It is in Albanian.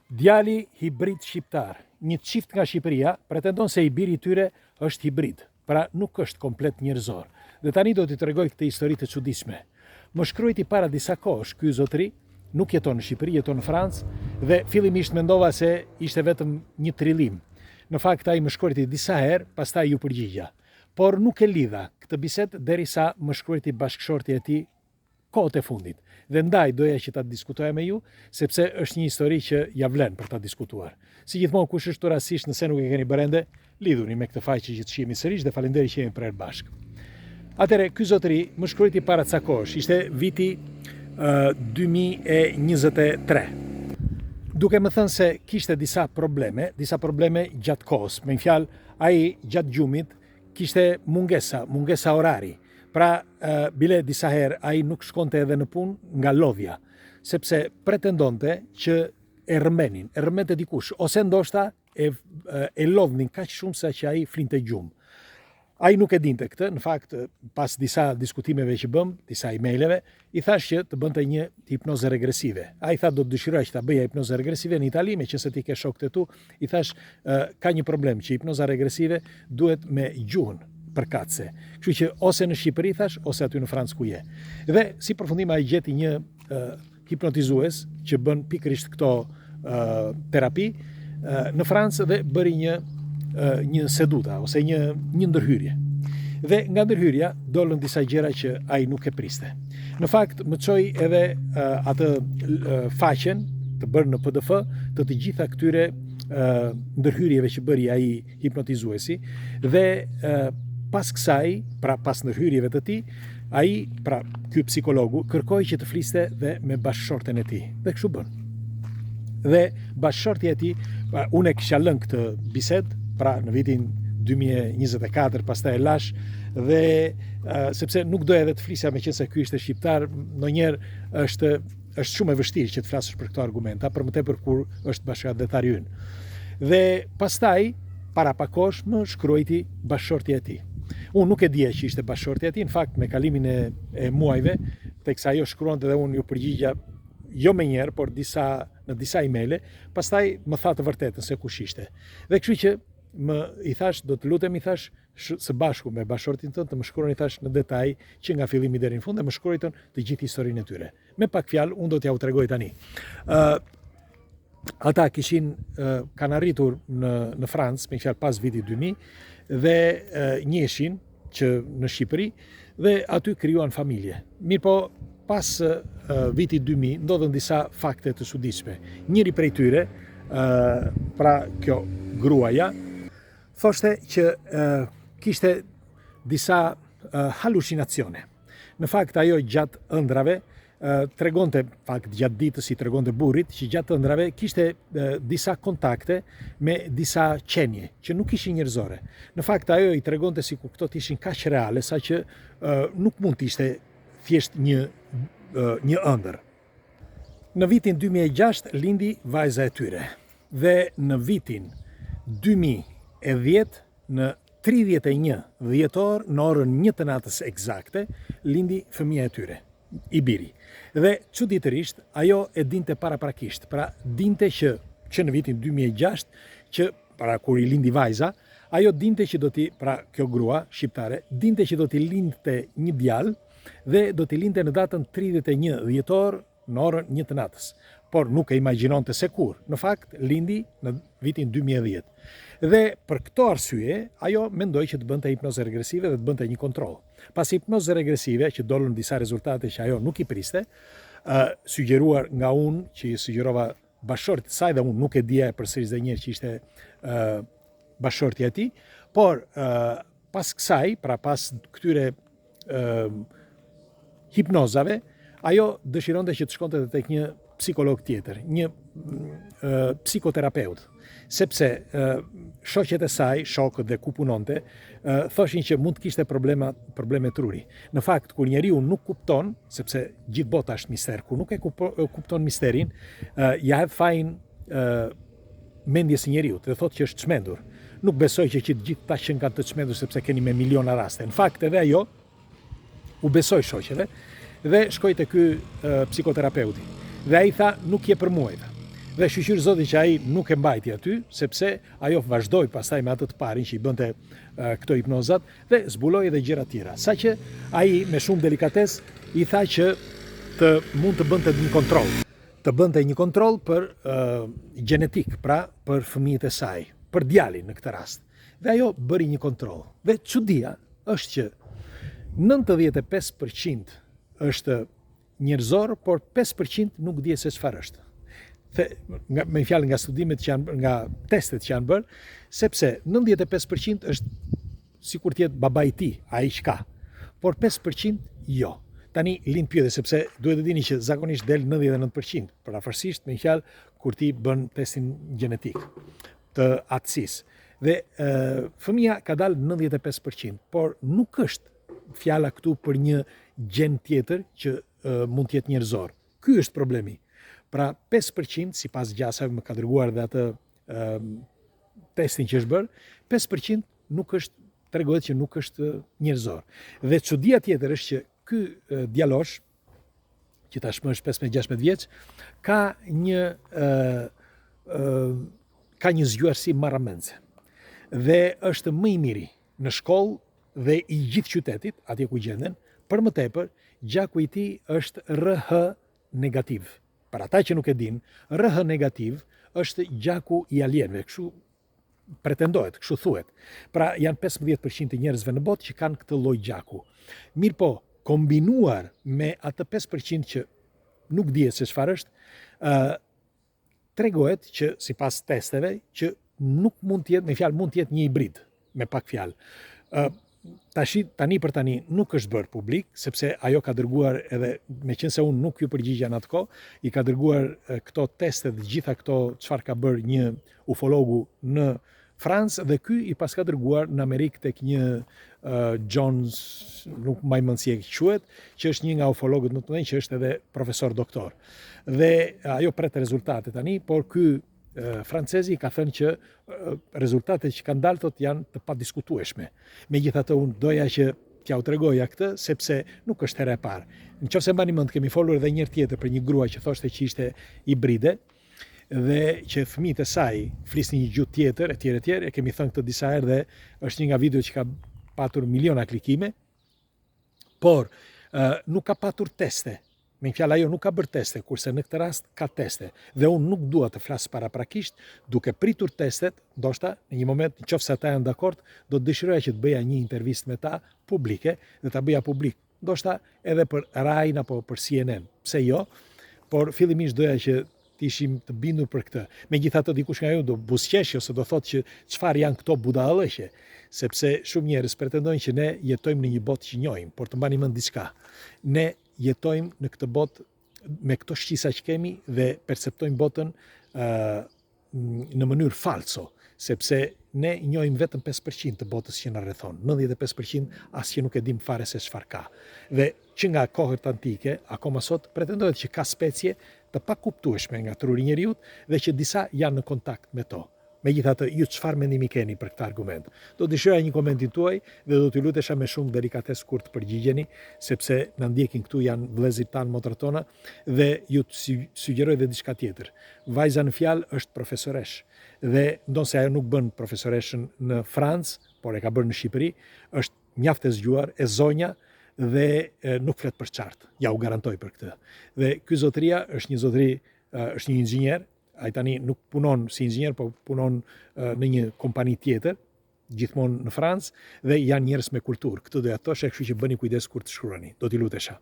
Djali hibrid shqiptar, një çift nga Shqipëria pretendon se i biri i tyre është hibrid, pra nuk është komplet njerëzor. Dhe tani do t'i tregoj këtë histori të çuditshme. Më shkruajti para disa kohësh ky zotëri, nuk jeton në Shqipëri, jeton në Francë dhe fillimisht mendova se ishte vetëm një trillim. Në fakt ai më shkruajti disa herë, pastaj iu përgjigja. Por nuk e lidha këtë bisedë derisa më shkruajti bashkëshortja e tij kohët e fundit dhe ndaj doja që ta diskutoja me ju, sepse është një histori që ia vlen për ta diskutuar. Si gjithmonë kush është rastësisht nëse nuk e keni bërë ende, lidhuni me këtë faqe që të shihemi sërish dhe faleminderit që jemi prerë bashkë. Atëherë, ky zotëri më shkruajti para ca kohësh, ishte viti uh, 2023. Duke më thënë se kishte disa probleme, disa probleme gjatë kohës. Me një fjalë, ai gjatë gjumit kishte mungesa, mungesa orari. Pra, bile disa herë ai nuk shkonte edhe në punë nga lodhja, sepse pretendonte që e rrëmbenin, e rrëmbente dikush, ose ndoshta e, e lodhnin kaq shumë sa që ai flinte gjumë. Ai nuk e dinte këtë, në fakt pas disa diskutimeve që bëmë, disa emaileve, i thashë që të bënte një hipnozë regresive. Ai tha do të dëshiroja që ta bëja hipnozë regresive në Itali, meqenëse ti ke shokët e tu, i thashë ka një problem që hipnoza regresive duhet me gjuhën përkatëse. Kështu që ose në Shqipëri thashë, ose aty në Francë ku je. Dhe si përfundim ai gjeti një hipnotizues që bën pikërisht këto terapi në Francë dhe bëri një një seduta ose një një ndërhyrje. Dhe nga ndërhyrja dolën disa gjëra që ai nuk e priste. Në fakt më çoi edhe atë faqen të bërë në PDF të të gjitha këtyre ndërhyrjeve që bëri ai hipnotizuesi dhe pas kësaj, pra pas ndërhyrjeve të tij, ai, pra ky psikologu kërkoi që të fliste dhe me bashkëshorten e tij. Dhe kështu bënë. Dhe bashkëshortja e tij, pra, unë e kisha lënë këtë bisedë, pra në vitin 2024 pastaj e lashë dhe sepse nuk doja edhe të flisja meqenëse ky ishte shqiptar, ndonjëherë është është shumë e vështirë që të flasësh për këto argumenta, për më tepër kur është bashkatdhetari ynë. Dhe pastaj, para pak kohësh, më shkruajti bashkëshortja e tij. Unë nuk e dija që ishte bashkëshortja e tij, në fakt me kalimin e, e muajve, teksa ajo shkruante dhe unë iu përgjigja jo menjëherë, por disa në disa emaile, pastaj më tha të vërtetën se kush ishte. Dhe kështu që më i thashë, do të lutem i thashë, së bashku me bashkëshortin tënd të më shkruani thashë në detaj që nga fillimi deri në fund dhe më shkruajtën të gjithë historinë e tyre. Me pak fjalë unë do t'jua tregoj tani. Ë uh, ata kishin uh, kanë arritur në në Francë, me fjalë pas vitit 2000 dhe uh, njiheshin që në Shqipëri dhe aty krijuan familje. Mirëpo, pas uh, vitit 2000 ndodhën disa fakte të çuditshme. Njëri prej tyre, uh, pra kjo gruaja, thoshte që kishte disa halucinacione. Në fakt ajo gjatë ëndrrave tregonte, fakt gjatë ditës i tregonte burrit që gjatë ëndrrave kishte disa kontakte me disa qenie që nuk ishin njerëzore. Në fakt ajo i tregonte sikur këto të ishin kaq reale saqë nuk mund të ishte thjesht një një ëndërr. Në vitin 2006 lindi vajza e tyre dhe në vitin 2010 në 31 dhjetor në orën 1 të natës ekzakte lindi fëmija e tyre, i biri. Dhe çuditërisht ajo e dinte paraprakisht, pra dinte që që në vitin 2006 që para kur i lindi vajza, ajo dinte që do t'i, pra kjo grua shqiptare, dinte që do t'i lindte një djalë dhe do t'i lindte në datën 31 dhjetor në orën 1 të natës, por nuk e imagjinonte se kur. Në fakt, lindi në vitin 2010. Dhe për këto arsye, ajo mendoi që të bënte hipnozë regresive dhe të bënte një kontroll. Pas hipnozës regresive, që dolën disa rezultate që ajo nuk i priste, ë sugjeruar nga unë që i sugjerova bashkëshortit të saj dhe unë nuk e dija e përsëris edhe një herë që ishte ë bashkëshortja e tij, por ë pas kësaj, pra pas këtyre ë hipnozave, ajo dëshironte që të shkonte edhe tek një psikolog tjetër, një ë psikoterapeut, sepse ë shoqet e saj, shokët dhe ku punonte, ë thoshin që mund të kishte problema probleme truri. Në fakt, kur njeriu nuk kupton, sepse gjithë bota është mister, kur nuk e kupton misterin, ë ia hedh fajin ë mendjes së njeriut dhe thotë që është çmendur. Nuk besoj që që të gjithë ta qenkan të çmendur sepse keni me miliona raste. Në fakt edhe ajo u besoi shoqeve dhe shkoi te ky psikoterapeuti. Dhe ai tha nuk je për mua. Dhe shyqyr Zotit që ai nuk e mbajti aty, sepse ajo vazhdoi pastaj me atë të parin që i bënte këto hipnozat dhe zbuloi edhe gjëra tjera. Saqë ai me shumë delikatesë i tha që të mund të bënte një kontroll, të bënte një kontroll për uh, gjenetik, pra për fëmijët e saj, për djalin në këtë rast. Dhe ajo bëri një kontroll. Dhe çudia është që 95% është njerëzor, por 5% nuk dihet se çfarë është. The, nga, me fjalë nga studimet që janë nga testet që janë bërë, sepse 95% është sikur të jetë babai i tij, ai që ka. Por 5% jo. Tani lind pyetja sepse duhet të dini që zakonisht del 99%, përafërsisht me fjalë kur ti bën testin gjenetik të atësisë. Dhe e, fëmija ka dalë 95%, por nuk është fjala këtu për një gjen tjetër që mund të jetë njerëzor. Ky është problemi. Pra 5% sipas gjasave më ka dërguar dhe atë ë testin që është bërë, 5% nuk është tregohet që nuk është njerëzor. Dhe çudia tjetër është që ky djalosh që tashmë është 15-16 vjeç, ka një ë ë ka një zgjuarsi marramendëse. Dhe është më i miri në shkollë dhe i gjithë qytetit, atje ku gjenden, për më tepër, gjaku i tij është RH negativ. Për ata që nuk e dinë, RH negativ është gjaku i alienëve, kështu pretendohet, kështu thuhet. Pra janë 15% të njerëzve në botë që kanë këtë lloj gjaku. Mirëpo, kombinuar me atë 5% që nuk dihet se çfarë është, ë tregohet që sipas testeve që nuk mund të jetë, me fjalë mund të jetë një hibrid, me pak fjalë. Ë tashi tani për tani nuk është bërë publik sepse ajo ka dërguar edhe meqenëse unë nuk iu përgjigja në atë kohë, i ka dërguar këto teste dhe gjitha këto çfarë ka bërë një ufologu në Francë dhe ky i paska dërguar në Amerikë tek një uh, Jones, nuk mbaj mend si e quhet, që është një nga ufologët më të mëdhenj, që është edhe profesor doktor. Dhe ajo pret rezultate tani, por ky uh, francezi ka thënë që uh, rezultatet që kanë dalë thotë janë të padiskutueshme. Megjithatë unë doja që t'jua tregoja këtë sepse nuk është hera e parë. Në qoftë se mbani mend kemi folur edhe një herë tjetër për një grua që thoshte që ishte hibride, dhe që fëmijët e saj flisnin një gjuhë tjetër etj etj, e kemi thënë këtë disa herë dhe është një nga videot që ka patur miliona klikime. Por nuk ka patur teste. Me një fjalë ajo nuk ka bërë teste, kurse në këtë rast ka teste. Dhe unë nuk dua të flas paraprakisht, duke pritur testet, ndoshta në një moment, në qoftë se ata janë dakord, do të dëshiroja që të bëja një intervistë me ta publike dhe ta bëja publik ndoshta edhe për Rai-n apo për CNN, pse jo, por fillimisht doja që të ishim të bindur për këtë. Megjithatë dikush nga ju do buzëqeshi ose do thotë që çfarë janë këto budallëqe, sepse shumë njerëz pretendojnë që ne jetojmë në një botë që njohim, por të mbani mend diçka. Ne jetojmë në këtë botë me këto shqisa që kemi dhe perceptojmë botën ë uh, në mënyrë falso, sepse ne njohim vetëm 5% të botës që na rrethon, 95% as që nuk e dimë fare se çfarë ka. Dhe që nga kohët antike, akoma sot pretendohet që ka specie të pakuptueshme nga truri i njeriut dhe që disa janë në kontakt me to. Megjithatë, ju çfarë mendimi keni për këtë argument? Do të dëshiroja një komentin tuaj dhe do t'ju lutesha me shumë delikatesë kur të përgjigjeni, sepse na ndjekin këtu janë vëllezërit tanë, motrat tona dhe ju sugjeroj dhe diçka tjetër. Vajza në fjalë është profesoreshë dhe ndonëse ajo nuk bën profesoreshën në Francë, por e ka bërë në Shqipëri, është mjaft e zgjuar, e zonja dhe nuk flet përçart. Ja u garantoj për këtë. Dhe ky zotëria është një zotëri, është një inxhinier, ai tani nuk punon si inxhinier, po punon në një kompani tjetër, gjithmonë në Francë dhe janë njerëz me kulturë. Këtë doja të thosha, kështu që bëni kujdes kur të shkruani. Do t'ju lutesha.